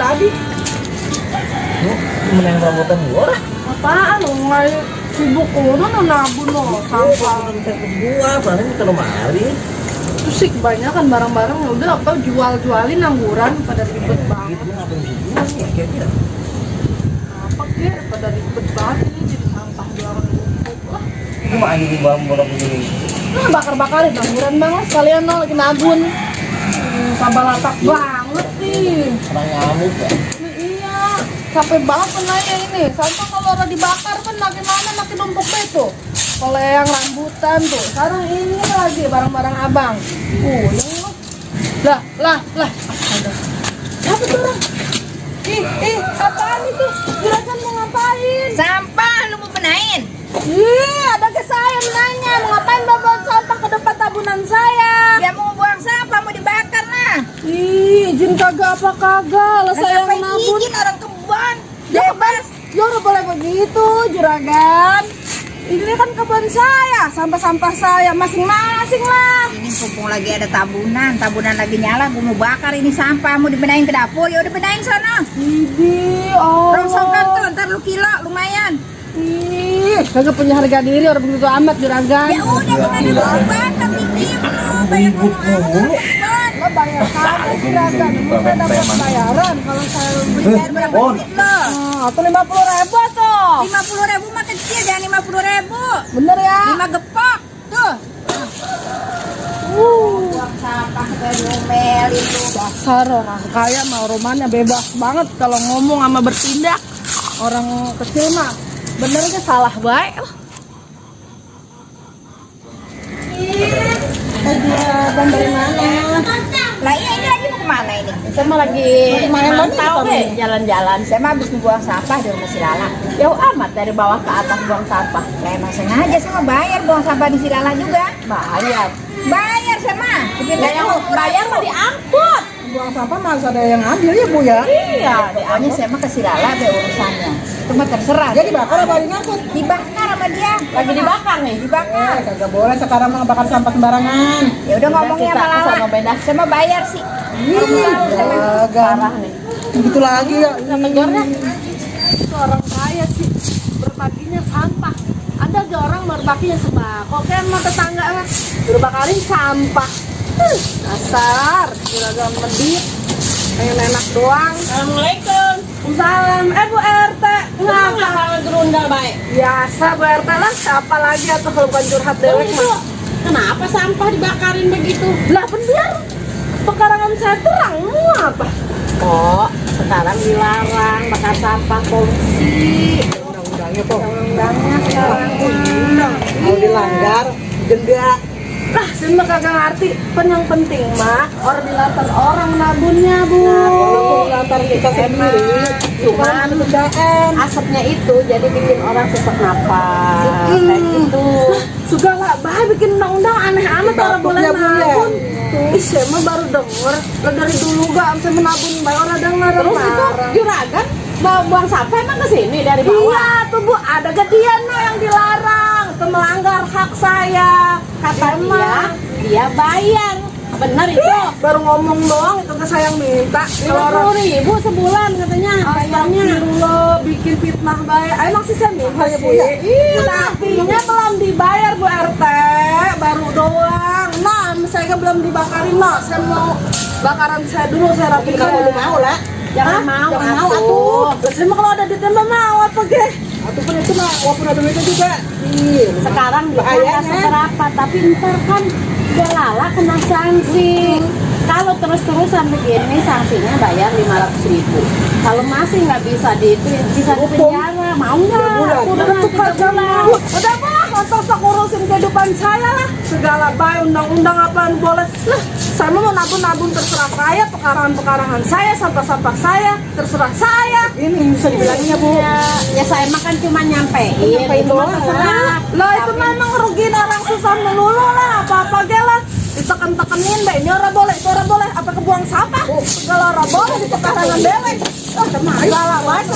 tadi. Meneng rambutan gua lah. Apaan lo nggak sibuk udah nabun lo sampah. Gua paling kita lemari. Terus sih kebanyakan barang-barang udah apa jual-jualin angguran pada ribet banget. Itu ngapain dijual ya kira-kira? Apa ke pada ribet banget ini jadi sampah doang numpuk lah. Itu mah anjing borong begini. Nah bakar-bakarin angguran banget sekalian lo lagi nabun. Sabalatak banget nih. Orang nyamuk ya. Iya, capek banget penanya ini. Sampah kalau udah dibakar kan makin lama makin numpuk deh tuh. Kalau yang rambutan tuh, sekarang ini lagi barang-barang abang. Yang lo. Lah. Astaga. Siapa tuh orang? Apaan itu? Juragan mau ngapain? Sampah lu mau benain? Ada ke saya menanya mau ngapain bawa sampah ke depan tabunan saya? Dia mau buang sampah, mau dibakar nah. Izin kagak apa kagak, lah saya Siapa yang nabun. izin orang kebun? Bebas. Ya udah boleh begitu, juragan. Ini kan kebun saya, sampah-sampah saya masing-masing lah. Ini mumpung lagi ada tabunan lagi nyala, gue mau bakar ini sampah, mau dibenain ke dapur, ya udah benain sana. Rongsokan tuh, ntar lu kilo, lumayan. Kagak punya harga diri orang begitu amat juragan. Ya udah benain lu bakar tim lu, bayar ngomong. Lo bayar saja juragan, saya dapat bayaran kalau saya beli. Bayar berapa duit lo? Atau 50.000 tuh. 50.000 mah kecil, jangan 50.000. Bener ya? 5 gepok, tuh. Buang sampah ke ngomelin lu. Dasar orang kaya mah romannya bebas banget kalau ngomong sama bertindak. Orang kecil mah benernya salah baik. Juragan dari mana? Lah iya ini lagi mau kemana ini? Saya mah lagi mantau deh jalan-jalan. Saya mah habis membuang sampah di rumah si Lala. Jauh amat dari bawah ke atas buang sampah. Saya emang sengaja saya mah bayar buang sampah di si Lala juga. Bayar. Bayar saya mah. Bayar mah diangkut. Buang sampah mah harus ada yang ambil ya Bu ya? Iya. Pokoknya saya mah ke si Lala ada urusannya. Itu mah terserah. Jadi bakar apa diangkut? Dibakar sama dia. Lagi dibakar nih. Dibakar. Kagak boleh sekarang mah bakar sampah sembarangan. Ya udah ngomongnya sama Lala. Saya mah bayar sih. Parah nih. Begitu lagi ya. Negornya. Seorang kaya sih berbaginya sampah. Ada aja orang berbaginya sembako. Kayak sama tetangga lah. Berbakarin sampah. Dasar. Juragan medit. Pengen enak doang. Assalamualaikum. Salam. Bu RT. Kenapa kalau gerundal baik? Biasa Bu RT lah. Siapa lagi atau kalau bukan curhat dewek Itu mah. kenapa sampah dibakarin begitu? Lah biar pekarangan saya terang mau apa? Kok sekarang dilarang bakar sampah polusi. Undang-undangnya kok. Undangnya sekarang. Kalau dilanggar denda. Lah, saya mah kagak ngerti. Yang penting mah orang dilatar orang nabunnya Bu. Walaupun dilatar kita sendiri, Cuman bendaan. asapnya itu jadi bikin orang sesak napas. Kayak gitu. Segala bah bikin undang-undang aneh amat orang boleh nabun. Ih, saya mah baru denger. Lah dari dulu gak saya menabun baik orang denger. Terus itu juragan mau buang sampah emang ke sini dari bawah. Iya tuh Bu, ada kejadian mah yang dilarang. Itu melanggar hak saya. Kata Emang. dia bayar. Bener itu. Baru ngomong doang itu ke saya yang minta. Kalau 50.000 sebulan katanya bayarnya. Astagfirullah, bikin fitnah baik. Emang sih saya minta ya Bu ya? Iya. Tapinya belum dibayar Bu RT, baru doang. Nah, saya belum dibakarin nah. Saya mau bakaran saya dulu, saya rapikan. Kalau lu mau lah. Jangan mau, Jangan mau atuh. atuh. Terus emang kalau ada ditembak mau apa ge? Ataupun itu mah walaupun ada duitnya juga. Sekarang dia Bahayanya. nggak seberapa, tapi ntar kan dia Lala kena sanksi. Kalau terus-terusan begini sanksinya bayar 500.000. Kalau masih nggak bisa di itu bisa di penjara. Mau nggak? Udah tuh kagak mau. Udah mah, nonton sok urusin kehidupan saya lah. Segala baik undang-undang apaan boleh. Lah, saya mau nabung-nabung terserah saya, pekarangan-pekarangan saya, sampah-sampah saya, terserah saya. Ini bisa dibilangnya Bu. Ya saya makan cuma nyampein. Itu mah terserah. Lah itu memang rugiin orang susah melulu lah, apa-apa ge lah. Ditekan-tekenin deh, ini orang boleh, itu orang boleh, apa kebuang sampah? Segala orang boleh di pekarangan dewek. Segala baik,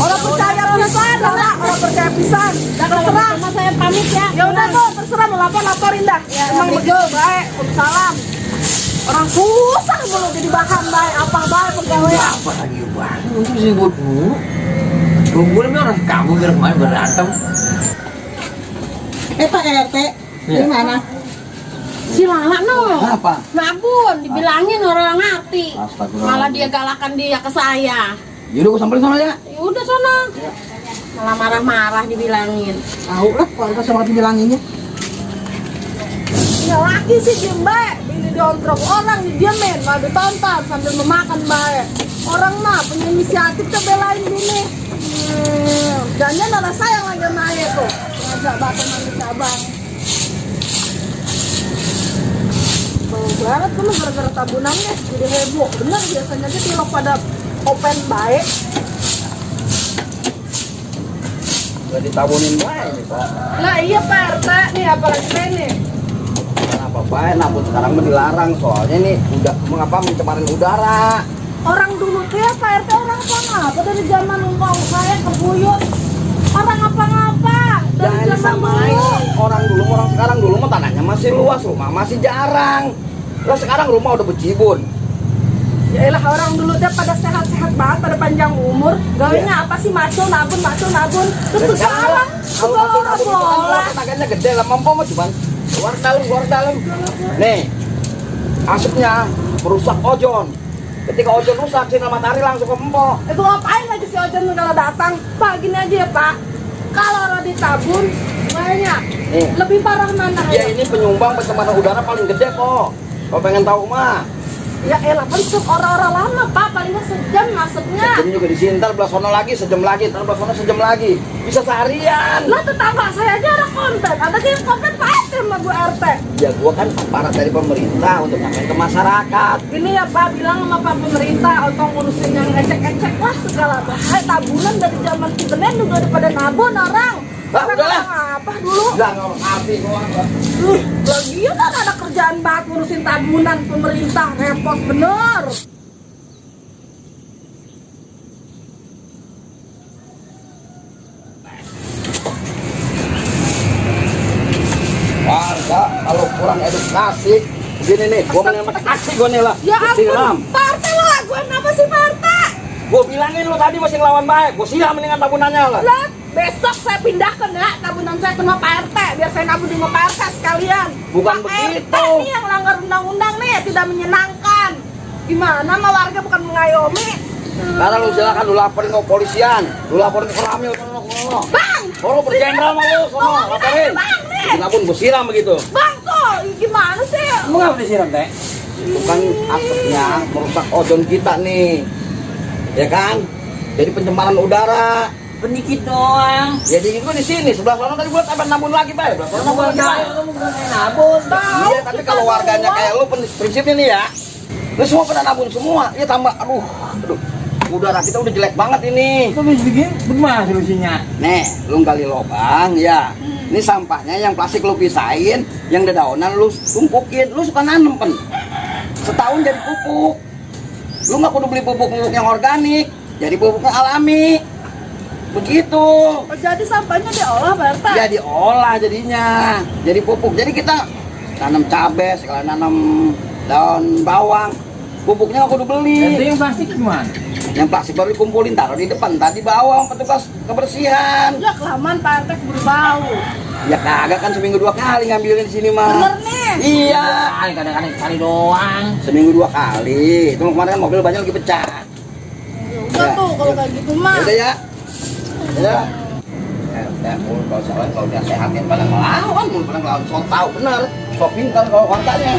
orang percaya pisan, orang percaya pisan. Terserah. Cuma saya pamit ya. Ya udah tuh, terserah mau lapor laporin dah. Emang begitu baik. Salam. Orang susah mulu jadi bahan baik apa baik pegawai. Apa lagi bang? Untuk sibuk dulu. Kumpul ini orang kamu biar kemarin berantem. Pak RT, gimana? Si Lala no. Apa? Nabun, dibilangin orang ngerti. Astagfirullah. Malah dia galakan dia ke saya. Yaudah gue samperin sana ya. Ya udah sono. Malah marah-marah dibilangin. Tahu lah, kalau kita sama dibilanginnya. Ya laki sih diem baik. Ini diontrok orang didiemin, malah ditonton sambil memakan baik. Orang mah punya inisiatif tuh belain gini. Jangan ada sayang lagi sama ayah tuh. Ngajak bapak nanti abang. Bau banget tuh gara-gara tabunannya jadi heboh. Bener biasanya aja tilok pada open baik. Udah ditabunin baik nih Pak. Lah iya Pak RT nih apalagi ini. Kenapa baik? Namun sekarang mah dilarang soalnya nih udah mengapa mencemarin udara. Orang dulu tuh ya Pak RT orang apa dari zaman umpau saya kebuyut. Orang apa-apa dari Jangan zaman disamain dulu. orang dulu sama orang sekarang. Dulu mah tanahnya masih luas, rumah masih jarang. Lah sekarang rumah udah berjibun. Ya elah orang dulu dia pada sehat-sehat banget, pada panjang umur. Gawinnya apa sih masuk nabun. Terus sekarang kalau masuk orang nabung itu kan bola. tenaganya gede lah, mampu mah cuman keluar dalam. Nih, asapnya merusak ozon. Ketika ozon rusak, sinar matahari langsung ke empok. Itu ngapain lagi si Ojan kalau datang? Pak gini aja ya Pak. Kalau orang ditabun banyak. Nih. Lebih parah mana Ya ya? ini penyumbang pencemaran udara paling gede kok. Kalau pengen tahu mah. Ya elah pensuk orang-orang lama Pak, palingnya sejam masuknya. Sejam juga di sini, ntar belah sono lagi, sejam lagi, ntar belah sono sejam lagi. Bisa seharian. Lah tetangga saya aja ada konten. Ada yang konten Pak RT sama Bu RT. Ya gua kan aparat dari pemerintah untuk nyampein ke masyarakat. Ini ya Pak bilang sama Pak pemerintah untuk ngurusin yang ngecek-ngecek lah segala bahaya tabunan dari zaman Kibenen juga udah pada nabun orang. Lah, Orang udahlah. apa dulu? Udah nggak ngerti gua. Lagian kan ada kerjaan banget ngurusin tabunan pemerintah repot bener. Warga kalau kurang edukasi begini nih, gua main pakai taksi gua nih lah. Ya Gua siram. ampun, Pak RT lah, gue apa sih Pak RT? Gua bilangin lu tadi masih ngelawan baik, gua siram mendingan tabunannya lah. Lah, besok saya pindahkan ya tabunan saya ke rumah Pak RT biar saya nabung di rumah Pak RT sekalian. Bukan Pak begitu. RT nih yang langgar undang-undang nih tidak menyenangkan. Gimana mah warga bukan mengayomi? Sekarang lu silakan lu laporin ke kepolisian, lu laporin ke Ramil sono. Bang, Oh, lu berjenderal sama lu sono, laporin. Bang nih, Kenapa gua siram begitu? Bang kok gimana sih? Mengapa disiram, Teh? Itu kan asapnya merusak ozon kita nih. Ya kan? Jadi pencemaran udara. Sedikit doang. Jadi itu di sini sebelah sana tadi gua sampai nabun lagi, Pak. Sebelah sana nabun lagi. Pak. Nabun. Iya, tapi kalau warganya kayak lu prinsipnya nih ya. Lu semua pada nabun semua. Iya tambah aduh. Udara kita udah jelek banget ini. Itu begini, bagaimana solusinya? Nih, lu gali lubang ya. Ini sampahnya yang plastik lu pisahin, yang dedaunan lu tumpukin. Lu suka nanem kan? Setahun jadi pupuk. Lu nggak kudu beli pupuk yang organik, jadi pupuknya alami. Begitu. Oh, jadi sampahnya diolah Pak RT? Ya diolah jadinya, jadi pupuk. Jadi kita tanam cabai, sekalian nanam daun bawang. Pupuknya nggak kudu Itu beli. yang plastik gimana? Yang plastik baru dikumpulin, taruh di depan. Tadi bawa petugas kebersihan. Ya kelamaan Pak RT berbau. Ya kagak kan seminggu 2 kali ngambilin di sini mah. Bener nih. Iya, Kadang-kadang sekali doang. seminggu 2 kali. Itu kemarin kan mobil banyak lagi pecah. Ya udah tuh kalau kayak gitu mah. Udah ya. Ya. Kalau salah kalau dia sehatin pada ngelawan, pada ngelawan. So tahu bener, so pintar kalau wartanya.